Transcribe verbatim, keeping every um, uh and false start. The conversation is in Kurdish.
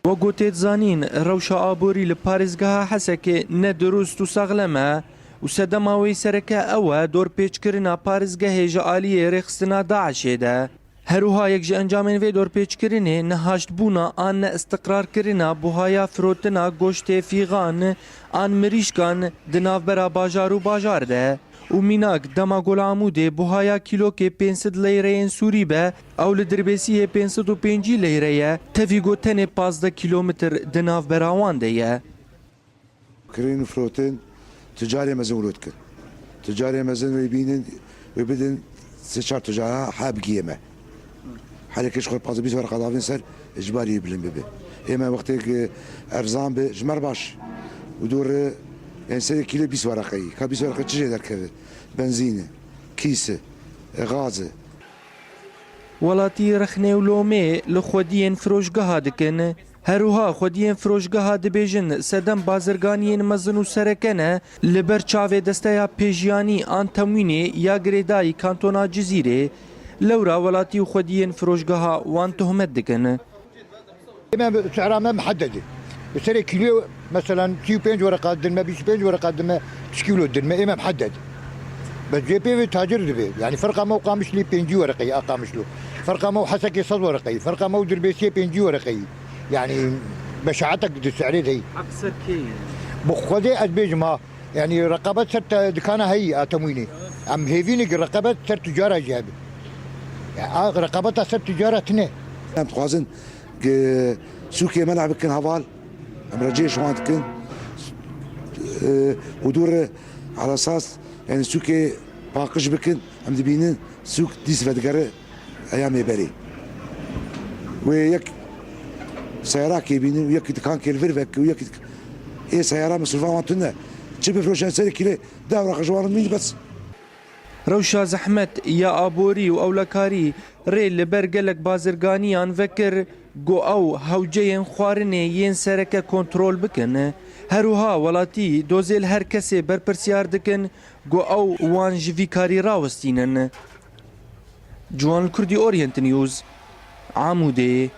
Wek ku tê dizanîn, rewşa aborî li parêzgeha Hesekê ne dirust û saxlem e û sedema wê sereke ew e dorpêçkirina parêzgehê ji aliyê rêxistina DAIŞê de. Her wiha yek ji encamên vê dorpêçkirinê nehaştbûna an neistiqrarkirina buhaya firotina goştê fîxan an mirîşkan di navbera bajar û bajar de. Û mînak dema ku li Amûdê buhaya kîlokê pênc sed leyreyên Sûrî be, ew li Dirbêsiyê pênc sed û pêncî leyre ye, tevî ku tenê pazdeh kîlometr di navbera wan de ye. Kirên û firotên tucarê mezin wilo dikin. Tucarê mezin wê bînin, wê bidin sê çar tucara ha bigiyê me. Herê kê ji xwe pazdeh bîst wereqa davên ser, icbarî bilind bibe. Ê me wextê ku erzan be, ji me re baş. Û dû re, yani serê kîlo bîst wereqeyî. Ka bîst wereqe çi jê derkeve? Benzîn e, kîs e, e, gaz e. Welatî rexnê û lomê li xwediyên firoşgeha dikin. Her wiha xwediyên firoşgeha dibêjin sedem bazirganiyên mezin û sereke ne, li ber çavê desteya pêjiyanî an temwînê ya girêdayî kantona Cizîrê. Lewra welatî û xwediyên firoşgeha wan tohmet dikin. Ê me sehra me muhedded e. Bi serê kîloyê, meselen, sî û pênc wereqa didin me, bîst û pênc wereqa didin me, çi kîlo didin me, ê me muhedded. Bes cê pê vê tacir dibe. Yani ferqa me û Qamişlî pêncî wereqeyî a Qamişlo. Ferqa me û Hesekê sed wereqeyî. Ferqa me û Dirbêsiyê pêncî wereqeyî. Yani beşaetek di sehrê de heyî. Heq ser kê ye? Bi Xwedê ez bêjim ha. Yani reqabet ser te-, dikana heyî a temwînê. Em hêvî ne ki reqabet ser tucara jî hebe. Ya, a reqabeta ser tucara tine. Em dixwazin ki sûkê me leh bikin heval. Em reciyê ji wan dikin. Û dû re ala esas, yani sûkê paqij bikin. Em dibînin sûk dîs vedigere eyamê berê. Wê yek seyarakê bînin û yek dikankê li vir veke û yek ê seyara misrûfa wan tune. Çi bifroşin serê kîlê deh wereqa ji wan re bînin bes. Rewşa zehmet ya aborî û ewlekarî rê li ber gelek bazirganiyan vekir ku ew hewceyên xwarinê yên sereke kontrol bikin. Her wiha welatî dozê li her kesê berpirsiyar dikin ku ew wan ji vî karî rawestînin. Ciwan Kurdî, Orient News, Amûdê.